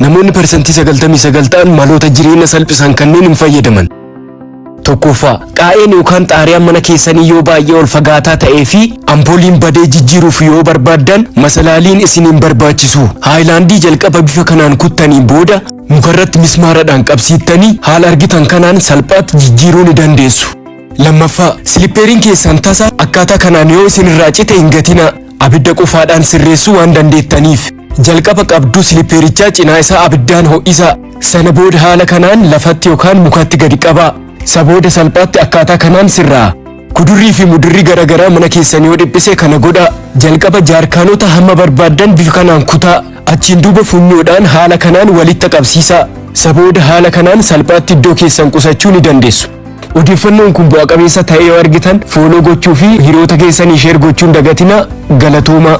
Namoonni parsantii 99 ta'an maloota jireenya salphisan kanneen hin fayyadaman. Tokkoffaa, qaa'een yookaan xaariyaan mana keessanii yoo baay'ee ol fagaataa ta'ee fi ampooliin badee jijjiiruuf yoo barbaaddan, masalaaliin isin hin barbaachisu. Haayilaandii jalqaba bifa kanaan kuttaniin booda mukarratti mismaaradhaan qabsiittanii haala argitan kanaan salphaatti jijjiiruu ni dandeessu. Lammaffaa, silipperiin keessan tasa akkaataa kanaan yoo isin irraa cite hin gatinaa. Abidda qofaadhaan sirreessuu waan dandeettaniif. Jalqaba qabduu silippeerichaa cinaa isaa abiddaan ho'isaa. Sana booda haala kanaan lafatti yookaan mukatti gadi qabaa. Sabooda salphaatti akkaataa kanaan sirraa. Kudurrii fi mudurrii garaagaraa mana keessan yoo dhiphise kana godhaa. Jalqaba jaarkaanota hamma barbaaddan bifa kanaan kutaa. Achiin duuba funyoodhaan haala kanaan walitti qabsiisaa. Sabooda haala kanaan salphaatti iddoo keessan qusachuu ni dandeessu. Odeeffannoon kun bu'a qabeessa ta'ee yoo argitan, follow gochuu fi hiriyoota keessanii share gochuun dagatinaa. Galatoomaa.